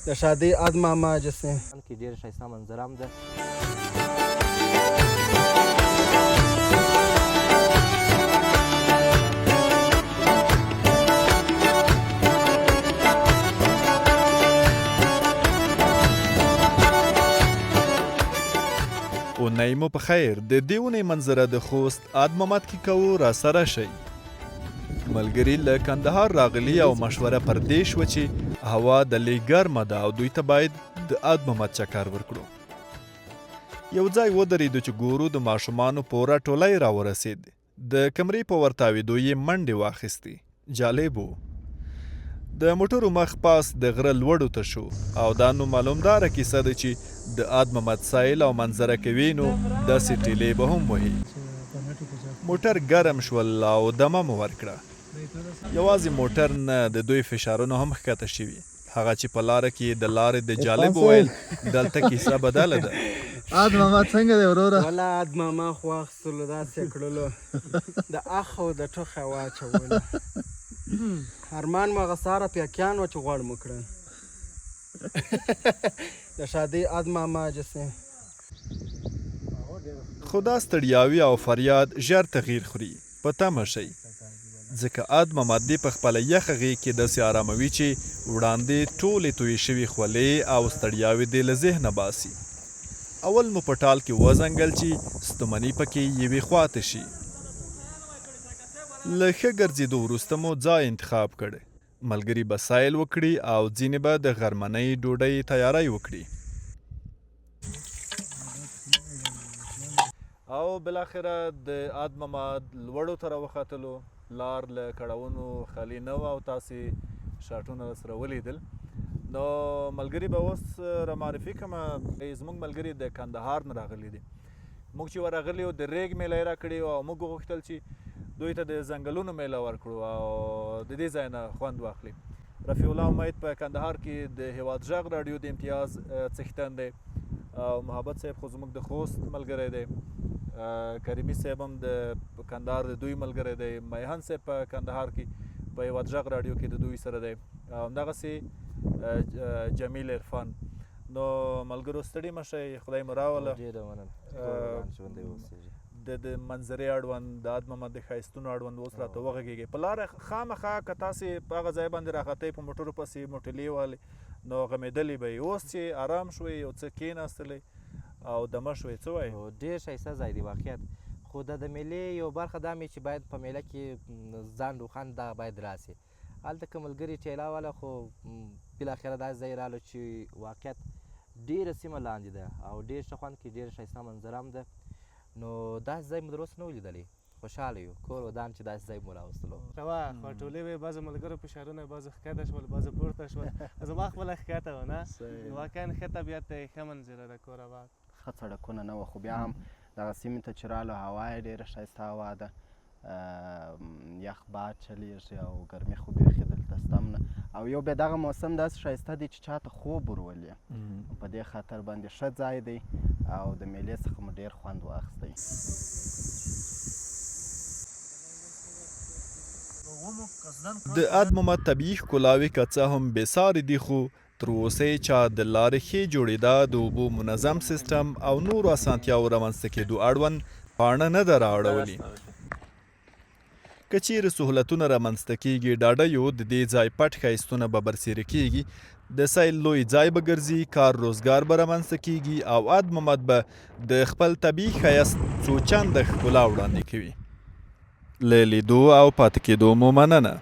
د ښادۍ اد ماما جسې. کې ډېره ښایسته منظره هم ده. اونۍ مو په خیر. د دې اونۍ منظره د خوست اد مامد کې کوو، راسره شئ. ملګري له کندهار راغلي او مشوره پر دې شوه چې هوا د لې ګرمه ده او دوی ته باید د اد مامد چکر ورکړو. یو ځای ودرېدو چې ګورو د ماشومانو پوره ټولی راورسېد. د کمرې په ورتاوېدو یې منډې واخیستې. جالب و. د موټرو مخ پاس د غره لوړو ته شو او دا نو معلومداره کیسه ده چې د اد ممد سیل او منظره کوي نو داسې ټیلې به هم وهي. موټر ګرم شول او دمه مو ورکړه. یوازې موټر نه، د دوی فشارونه هم ښکته شوي. هغه چې په لاره کې یې د لارې د جالب وویل، دلته کیسه بدله ده. اد ماما څنګه دی وروره؟ ولا اد ماما خو واخیستلو، داسې یې کړلو، د اخ او د ټوخه یې واچولو. ارمان مو هغه ساره پیاکیان وه چې غوړ مو کړل. د ښادۍ اد ماما جسې. خو دا ستړیاوې او فریاد ژر تغیر خوري. په تمه شئ، ځکه اد ممد دې په خپله یخه غېږ کې داسې آراموي چې وړاندې ټولې تویې شوې خولې او ستړیاوې دې له ذهنه باسي. اول مو په ټال کې وزنګل چې ستومني پکې یوې خوا ته شي. له ښه ګرځېدو وروسته مو ځای انتخاب کړ. ملګري به سیل وکړي او ځینې به د غرمنۍ ډوډۍ تیاری وکړي. او بالاخره د اد مماد لوړو ته راوختلو. لار له کړاوونو خالي نه وه او تاسې شاټونه سره ولیدل. نو ملګري به اوس را معرفي کړم. زموږ ملګري د کندهار نه راغلي دي. موږ چې ورغلي یو د ریګ میله یې راکړې او موږ غوښتل چې دوی ته د ځنګلونو میله ورکړو او د دې ځای نه خوند واخلي. رفیع الله امید په کندهار کې د هیواد ږغ راډیو د امتیاز څښتن دی او محبت صاحب خو زموږ د خوست ملګری دی، کریمي صاحب هم د کندهار د دوی ملګری دی، میهن صاحب په کندهار کې په هیواد ږغ راډیو کې د دوی سره دی او همدغسې جمیل عرفان. نو ملګرو ستړي مه شئ، خدای مو راوله. ډېره مننه، کور ودان، ژوندی اوسېږئ. د د منظرې اړوند، د اد ممد د ښایستونو اړوند اوس راته وغږېږئ. په لاره خامخا که تاسې په هغه ځای باندې راختئ، په موټرو پسې مو ټیلې والې نو غمېدلي به یئ. اوس چې ارام شوئ، یو څه کېناستلئ او دمه شوئ، څه وایئ؟ ډېر ښایسته ځای دی واقعیت، خو د د مېلې یو برخه دا مې چې باید په مېله کې ځان روښان دا باید راسي. هلته که ملګري ټیلا واله خو بالاخره داسې ځای رالو چې واقعیت ډېره سیمه لاندې ده او ډېر ښه خوند کوي، ډېره ښایسته منظره هم ده. نو داسې ځای مو تر اوسه نه و لیدلی، خوشحاله یو، کور ودان چې داسې ځای مو راوستلو. ښه وه خو ټولې وې، بعضو ملګرو فشارونه، بعضو ښکته شول، بعضو پورته شول، زما خپله ښکته وه نه. واقعا ښه طبیعت دی، ښه منظره ده، کور اباد. ښه څړکونه نه وه خو بیا هم دغه سیمې ته چې رالو هوا یې ډېره ښایسته هوا ده، یخ باد چلیږي او ګرمي خو بیخي دلته شته هم نه، او یو بیا دغه موسم داسې ښایسته دی چې چاته خوب ورولي، په دې خاطر باندې ښه ځای دی او د میلې څخه مو ډېر خوند واخیستی. د اد ممد طبیعي ښکلاوې که څه هم بې ساري دي خو تر اوسه یې چا د لارې ښې جوړېدا، د اوبو منظم سیسټم او نورو اسانتیاوو رامنځته کېدو اړوند پاڼه نه ده رااړولې. که چېرې سهولتونه رامنځته کېږي، ډاډه یو د دې ځای پټ ښایستونه به برسېره کېږي، د سیل لوی ځای به ګرځي، کار روزګار به رامنځته کېږي او اد ممد به د خپل طبیعي ښایست څو چنده ښکلا وړاندې کوي. له لیدو او پاتې کېدو مو مننه.